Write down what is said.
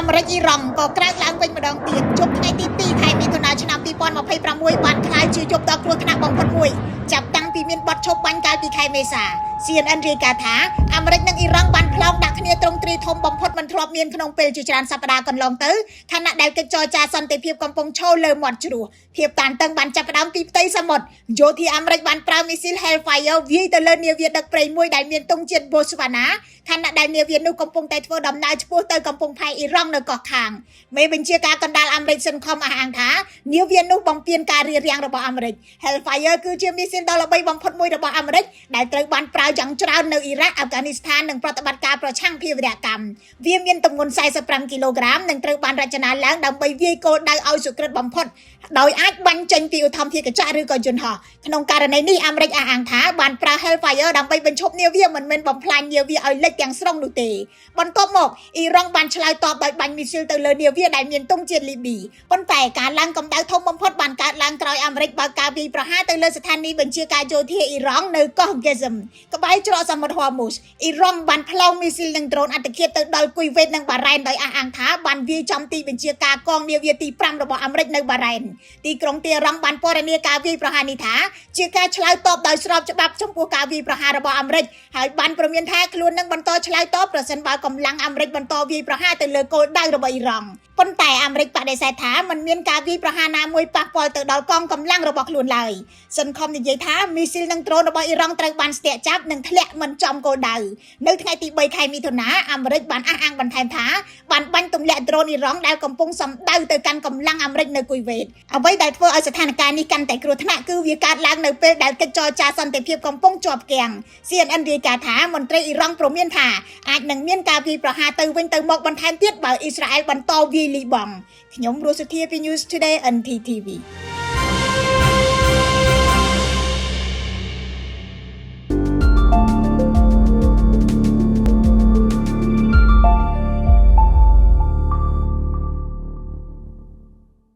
អាមេរិកអ៊ីរ៉ង់ក៏ក្រើកឡើងវិញម្ដងទៀតជប់ថ្ងៃទី2ខែមិថុនាឆ្នាំ2026បានក្លាយជាយប់ដ៏គ្រោះថ្នាក់បំផុតមួយចាប់តាំងពីមានបទឈប់បាញ់កាលពីខែមេសា CNN រាយការណ៍ថាអាមេរិកនិងអ៊ីរ៉ង់បានផ្លោងដាក់គ្នាទ្រង់ទ្រាយធំបំផុតមិនធ្លាប់មានក្នុងពេលជាច្រើនសប្តាហ៍កន្លងទៅខណៈដែលកិច្ចចរចាសន្តិភាពកំពុងឈរលើមាត់ជ្រោះភាពតានតឹងបានចាប់ផ្ដើមពីផ្ទៃសមុទ្រយោធាអាមេរិកបានប្រើមីស៊ីល Hellfire វាយទៅលើនាវាដឹកប្រេងមួយដែលមានទង់ជាតិបូស្វាណាខណៈដែលនាវានោះកំពុងតែធ្វើដំណើរឆ្ពោះទៅកំពង់ផែអ៊ីរ៉ង់នៅកោះខាងមេបញ្ជាការកណ្ដាលអាមេរិក CENTCOM អះអាងថានាវានោះបំពានការរារាំងរបស់អាមេរិក Hellfire គឺជាមីស៊ីលដ៏ល្បីបំផុតមួយរបស់អាមេរិកដែលត្រូវបានប្រើយ៉ាងច្រើននៅអ៊ីរ៉ាក់អាហ្វហ្គានីស្ថាននិងប្រតិបត្តិការប្រឆាំងភេរវកម្មវាមានទម្ងន់45គីឡូក្រាមនិងត្រូវបានរចនាឡើងដើម្បីវាយគោលដៅឲ្យសុក្រិតបំផុតដោយអាចបាញ់ចេញពីឧទ្ធម្ភាគចក្រឬក៏យន្តហោះក្នុងករណីនេះអាមេរិកអះអាងថាបានប្រើ Hellfire ដើម្បីបញ្ឈប់នាវាមិនមែនបំផ្លាញនាវាឲ្យលិចទាំងស្រុងនោះទេបន្ទាប់មកអ៊ីរ៉ង់បានឆ្លើយតបដោយបាញ់មីស៊ីលទៅលើនាវាដែលមានទង់ជាតិលីប៊ីប៉ុន្តែការឡើងកម្ដៅធំបំផុតបានកើតឡើងក្រោយអាមេរិកបើកការវាយប្រហារទៅលើស្ថានីយ៍បញ្ជាការយោធាអ៊ីរ៉ង់នៅកោះហ្គេសឹមក្បែរច្រកសមុទ្រហ័រមូសអ៊ីរ៉ង់បានផ្លោងមីស៊ីលនិងដ្រូនអត្តឃាតទៅដល់គុយវ៉េតនិងបារ៉ែនដោយអះអាងថាបានវាយចំទីបញ្ជាការកងនាវាទី5របស់អាមេរិកនៅបារ៉ែនទីក្រុងទីរ៉ង់បានពណ៌នាការវាយប្រហារនេះថាជាការឆ្លើយតបដោយស្របច្បាប់ចំពោះការវាយប្រហាររបស់អាមេរិកហើយបានព្រមានថាខ្លួននឹងបន្តឆ្លើយតបប្រសិនបើកម្លាំងអាមេរិកបន្តវាយប្រហារទៅលើគោលដៅរបស់អ៊ីរ៉ង់ប៉ុន្តែអាមេរិកបដិសេធថាมันមានការវាយប្រហារណាមួយប៉ះពាល់ទៅដល់កងកម្លាំងរបស់ខ្លួនឡើយ CENTCOM និយាយថាមីស៊ីលនិងដ្រូនរបស់អ៊ីរ៉ង់ត្រូវបានស្ទាក់ចាប់និងធ្លាក់មិនចំគោលដៅនៅថ្ងៃទី3ខែមិថុនាអាមេរិកបានអះអាងបន្ថែមថាបានបាញ់ទម្លាក់ដ្រូនអ៊ីរ៉ង់ដែលកំពុងសម្ដៅទៅកាន់កម្លាំងអាមេរិកនៅគុយវ៉េតអ្វីដែលធ្វើឲ្យស្ថានភាពនេះកាន់តែគ្រោះថ្នាក់គឺវាកើតឡើងនៅពេលដែលកិច្ចចរចាសន្តិភាពកំពុងជាប់គាំង CNN រាយការណ៍ថាមន្ត្រីអ៊ីរ៉ង់ព្រមានថាអាចនឹងមានការវាយប្រហារទៅវិញទៅមកបន្ថែមទៀតបើអ៊ីស្រាអែលបន្តវាយលីបង់ខ្ញុំរស់សុធាពី News Today NTTV។